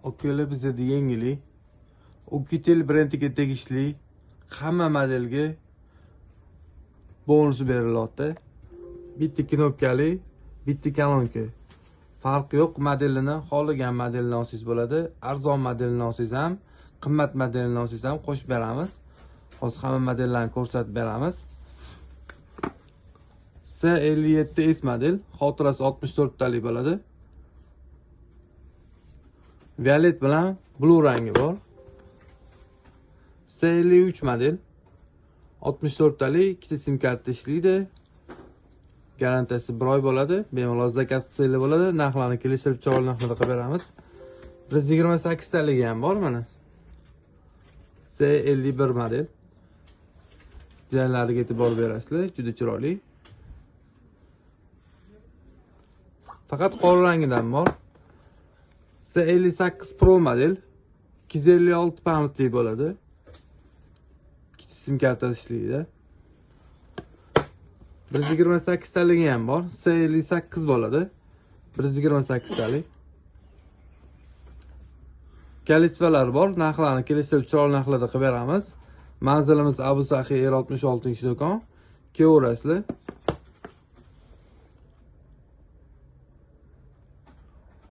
Okeli bizda yengili. Oukitel brendiga tegishli hamma modelga bonus berilyapti. Bitta knopkali, bitta kolonka. Farqi yo'q, modelini xohlagan modelini olsangiz bo'ladi. Arzon modelini olsangiz ham, qimmat modelini olsangiz ham qo'shib beramiz. Hozir hamma modellarni ko'rsatib beramiz. C57S model, xotirasi 64 talik bo'ladi. Violet bilan blue rangi bor. C53 model, 64 talik, ikkita sim karta ishlaydi. Garantiyasi 1 oy bo'ladi. Bemalol zakaz qilsangiz bo'ladi. Narxlarni kelishtirib chiroyli narxlarda qilib beramiz. 128 taligi ham bor mana. C51 model. Dizaynlariga e'tibor berasizlar, juda chiroyli. Faqat qora rangidan bor. C58 Pro model, 256 pamtli bo'ladi. Ikkita sim kartasi ishlaydi. 128 taligi ham bor. C58 bo'ladi. 128 talik. Kalisvalar bor. Narxlarni kelishtirib chiroyli narxlarda qilib beramiz. Manzilimiz Abu Saxiy R66 do'kon. Kelaverasizlar.